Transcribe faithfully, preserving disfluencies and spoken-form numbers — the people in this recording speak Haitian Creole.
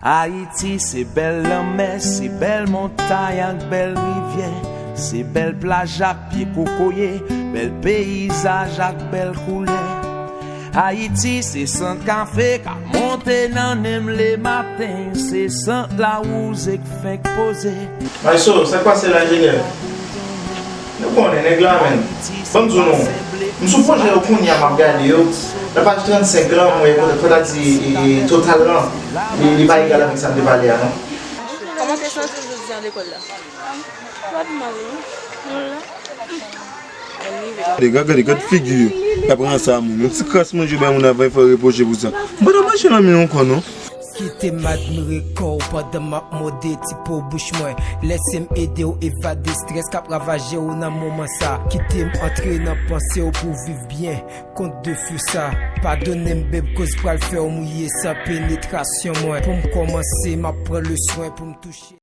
Ayiti se bèl lanmè, se bèl montay ak bèl rivyè, se bèl plaj ak pye kokoye, bèl peyizaj ak bèl koulè. Ayiti se sant kafe k ap monte nan nen m lematen, se sant lawouze k fenk poze. Mayso, sa k pase la, enjenyè? Nou konnen nèg la, menn. Ban m di w non. M sou pwojè yo kounye a, m ap gade yo. Nan paj trannsenk lan, mwen kontan, fò ta di, e, e, total lan, li, li pa egal avèk sa m te pale a, non. Kòman te santi w jodi a lekòl la? Gade, gade, gade figi yo. Y ap ranse a moun. Yon ti kras manje bay moun avan, y fè repwoche pou sa. M pa nan manje nan men ankò, non. Kite m admire kò w pandan m ap mode ti po bouch mwen. Lèse m ede w evade strès k ap ravaje w nan moman sa. Kite m antre nan panse w pou w viv byen. Kont de fou sa. Padone m, babe, koz pral fè w mouye san penetrasyon mwen. Pou m kòmanse, m ap pran le swen pou m touche.